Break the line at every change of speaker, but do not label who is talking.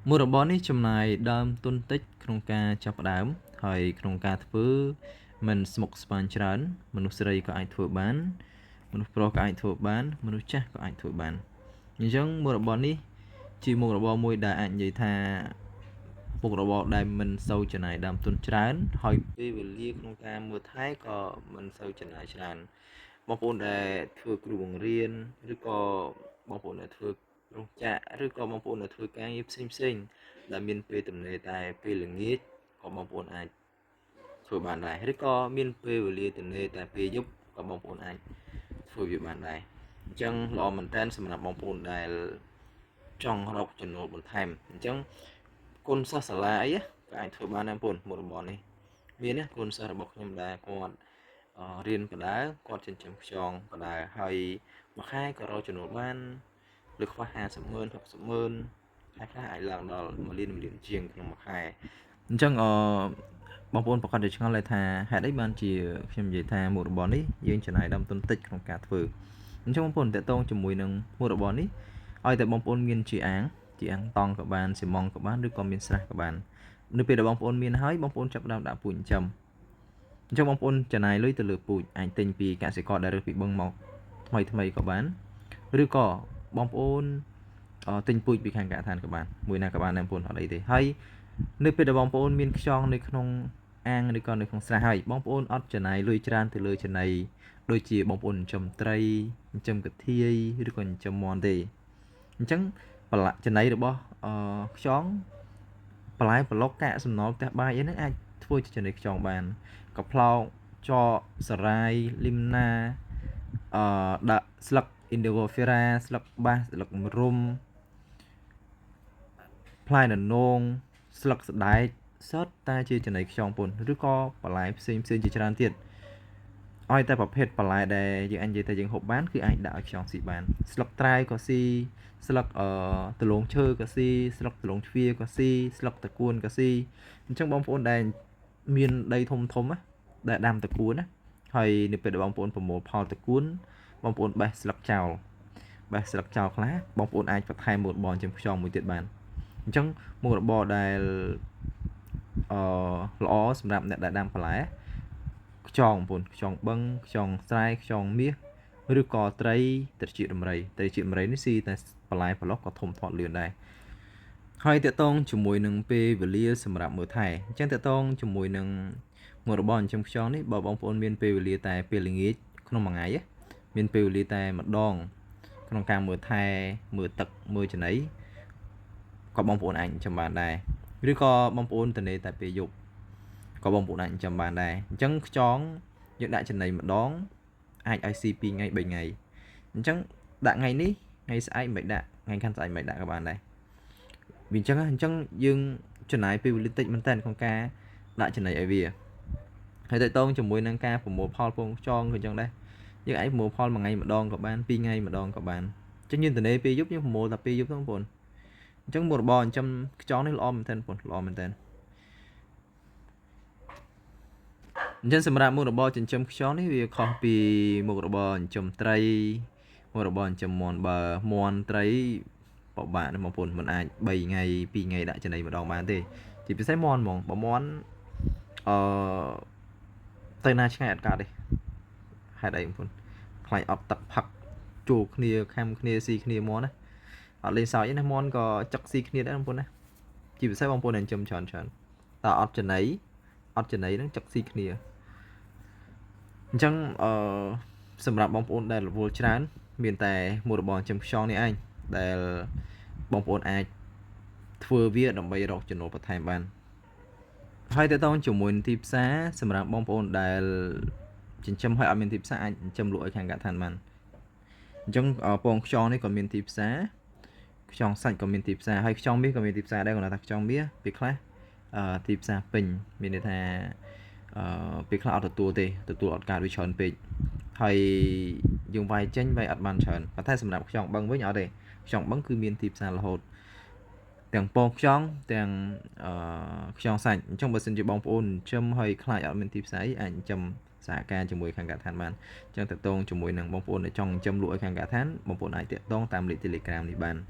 មុខរបរនេះចំណាយដើមទុនតិចក្នុងការចាប់ផ្ដើមហើយក្នុងការធ្វើមិនស្មុគស្មាញច្រើនមនុស្សស្រីក៏អាចធ្វើបានមនុស្សប្រុសក៏អាចធ្វើបានមនុស្សចាស់ក៏អាចធ្វើបានអញ្ចឹងមុខរបរនេះជាមុខរបរមួយដែលអាចនិយាយថាមុខរបរដែលមិនសូវចំណាយដើមទុនច្រើនហើយពេលវេលាក្នុងការមើលថែក៏មិនសូវចំណាយច្រើនបងប្អូនដែលធ្វើគ្រូបង្រៀនឬក៏បងប្អូនដែលធ្វើរោងចក្រឬក៏បងប្អូនដែលធ្វើការងារផ្សេងផ្សេងដែលមានពេលទំនេរតែពេលល្ងាចក៏បងប្អូនអាចធ្វើបានដែរឬក៏មានពេលវេលាទំនេរតែពេលយប់ក៏បងប្អូនអាចធ្វើវាបានដែរអញ្ចឹងល្អមែនតើសម្រាប់បងប្អូនដែលចង់រកចំណូលបន្ថែមអញ្ចឹងគុណសិស្សសាលាអីក៏អាចធ្វើបានដែរបងប្អូនមុខរបរនេះមានណាគុណសិស្សរបស់ខ្ញុំដែលគាត់រៀនបដាគាត់ចិញ្ចឹមខ្យងបដាហើយមួយខែក៏រកចំណូលបានលើខ្វះ50ម៉ឺន60ម៉ឺនខែខ្លះអាចឡើងដល់1លាន1លានជាងក្នុងមួយខែអញ្ចឹងអបងប្អូនប្រកាសជាឆ្ងល់ថាហេតុអីបានជាខ្ញុំនិយាយថាមុខរបរនេះយើងចំណាយដើមទុនតិចក្នុងការធ្វើអញ្ចឹងបងប្អូនតកតងជាមួយនឹងមុខរបរនេះឲ្យតែបងប្អូនមានជាអាងតង់ក៏បានស៊ីម៉ងក៏បានឬក៏មានស្រះក៏បាននៅពេលដែលបងប្អូនមានហើយបងប្អូនចាប់ផ្ដើមដាក់ពូជចិញ្ចឹមអញ្ចឹងបងប្អូនចំណាយលុយទៅលើពូជអាចទិញពីកសិករដែលរើសពីបឹងមកថ្មីថ្មីក៏បានឬក៏បងប្អូនទិញពូជពីខាងកសិដ្ឋានក៏បានមួយណាក៏បានដែរបងប្អូនអត់អីទេហើយនៅពេលដែលបងប្អូនមានខ្យងនៅក្នុងអាងឬក៏នៅក្នុងស្រះហើយបងប្អូនអត់ចំណាយលុយច្រើនទៅលើចំណីដូចជាបងប្អូនចិញ្ចឹមត្រីចិញ្ចឹមកធាយឬក៏ចិញ្ចឹមមាន់ទេអញ្ចឹងចំណីរបស់ខ្យងបន្លែប្លុកកាកសំណល់ផ្ទះបាយអីហ្នឹងអាចធ្វើជាចំណីខ្យងបានកំប្លោកចកសារាយលីមណាដាក់ស្លឹក Indigofera ស្លឹកបាសស្លឹកម្រុំផ្លែននងស្លឹកស្ដែកសុទ្ធតែជាចំណីខ្យងពុនឬក៏បន្លែផ្សេងផ្សេងជាច្រើនទៀតឲ្យតែប្រភេទបន្លែដែលយើងអាចនិយាយថាយើងហូបបានគឺអាចដាក់ឲ្យខ្យងស៊ីបានស្លឹកត្រាវក៏ស៊ីស្លឹកដលងឈើក៏ស៊ីស្លឹកដលងជ្វាក៏ស៊ីស្លឹកតកួនក៏ស៊ីអញ្ចឹងបងប្អូនដែលមានដីធំធំណាដែលដាំតកួនណាហើយនៅពេលដែលបងប្អូនប្រមូលផលតកួនបងប្អូនបេះស្លឹកចោលបេះស្លឹកចោលខ្លះបងប្អូនអាចបន្ថែមមុខរបរចិញ្ចឹមខ្យងមួយទៀតបានអញ្ចឹងមុខរបរដែលល្អសម្រាប់អ្នកដែលដាំបន្លែខ្យងបងប្អូនខ្យងបឹងខ្យងស្រែខ្យងមាសឬក៏ត្រីត្រចៀកដំរីត្រីចៀកដំរីនេះស៊ីតែបន្លែប្លុកក៏ធំធាត់លឿនដែរហើយតកតងជាមួយនឹងពេលវេលាសម្រាប់មើលថែអញ្ចឹងតកតងជាមួយនឹងមុខរបរចិញ្ចឹមខ្យងនេះបើបងប្អូនមានពេលវេលាតែពេលល្ងាចក្នុងមួយថ្ងៃមានពេលវេលាតែម្ដងក្នុងការមើលថែមើលទឹកមើលចំណីក៏បងប្អូនអាចចិញ្ចឹមបានដែរឬក៏បងប្អូនទំនេរតែពេលយប់ក៏បងប្អូនអាចចិញ្ចឹមបានដែរអញ្ចឹងខ្យងយើងដាក់ចំណីម្ដងអាចឲ្យស៊ី2ថ្ងៃ3ថ្ងៃអញ្ចឹងដាក់ថ្ងៃនេះថ្ងៃស្អែកមិនដាក់ថ្ងៃខាងស្អែកមិនដាក់ក៏បានដែរវាអញ្ចឹងអញ្ចឹងយើងចំណាយពេលវេលាតិចមែនតើក្នុងការដាក់ចំណីឲ្យវាហើយតកតងជាមួយនឹងការប្រមូលផលពងខ្យងក៏អញ្ចឹងដែរយើងអាចប្រមូលផលមួយថ្ងៃម្ដងក៏បាន2ថ្ងៃម្ដងក៏បានអញ្ចឹងយើងទំនេរពេលយប់យើងប្រមូលតែពេលយប់ហ្នឹងបងប្អូនអញ្ចឹងមុខរបរចិញ្ចឹមខ្យងនេះល្អមែនទែនបងប្អូនល្អមែនទែនអញ្ចឹងសម្រាប់មុខរបរចិញ្ចឹមខ្យងនេះវាខុសពីមុខរបរចិញ្ចឹមត្រីមុខរបរចិញ្ចឹមមាន់បើមាន់ត្រីពិបាកណាស់បងប្អូនមិនអាច3ថ្ងៃ2ថ្ងៃដាក់ចំណីម្ដងបានទេជាពិសេសមាន់ហ្មងបើមាន់អឺទៅណាឆ្ងាយអត់កើតទេហេតុអីបងប្អូនខ្លាចអត់ទឹកផឹកជួគ្នាខាំគ្នាស៊ីគ្នាមាន់ណាអត់លេងសើចទេណាមាន់ក៏ចឹកស៊ីគ្នាដែរបងប្អូនណាជាពិសេសបងប្អូនដែលចិញ្ចឹមច្រើនច្រើនតើអត់ចំណីហ្នឹងចឹកស៊ីគ្នាអញ្ចឹងសម្រាប់បងប្អូនដែលរវល់ច្រើនមានតែមុខរបរចិញ្ចឹមខ្យងនេះឯងដែលបងប្អូនអាចធ្វើវាដើម្បីរកចំណូលបន្ថែមបានហើយតើតងជាមួយនឹងទីផ្សារសម្រាប់បងប្អូនដែលចិញ្ចឹមហើយអត់មានទីផ្សារអាចចិញ្ចឹមលក់ឲ្យខាងកសិដ្ឋានបានអញ្ចឹងពងខ្យងនេះក៏មានទីផ្សារខ្យងសាច់ក៏មានទីផ្សារហើយខ្យងមាសក៏មានទីផ្សារដែរគាត់ថាខ្យងមាសពេលខ្លះទីផ្សារពេញមានន័យថាពេលខ្លះអត់ទទួលទេទទួលអត់កើតវាច្រើនពេកហើយយើងវាយចេញវាយអត់បានច្រើនប៉ុន្តែសម្រាប់ខ្យងបឹងវិញអត់ទេខ្យងបឹងគឺមានទីផ្សាររហូតទាំងពងខ្យងទាំងខ្យងសាច់អញ្ចឹងបើសិនជាបងប្អូនចិញ្ចឹមហើយខ្លាចអត់មានទីផ្សារអាចចិញ្ចឹមសហការជាមួយខាងកសិដ្ឋានបានអញ្ចឹងតកតងជាមួយនឹងបងប្អូនដែលចង់ចិញ្ចឹមលក់ឲ្យខាងកសិដ្ឋានបងប្អូនអាចតាក់ទងតាមលេខ Telegram នេះបាន។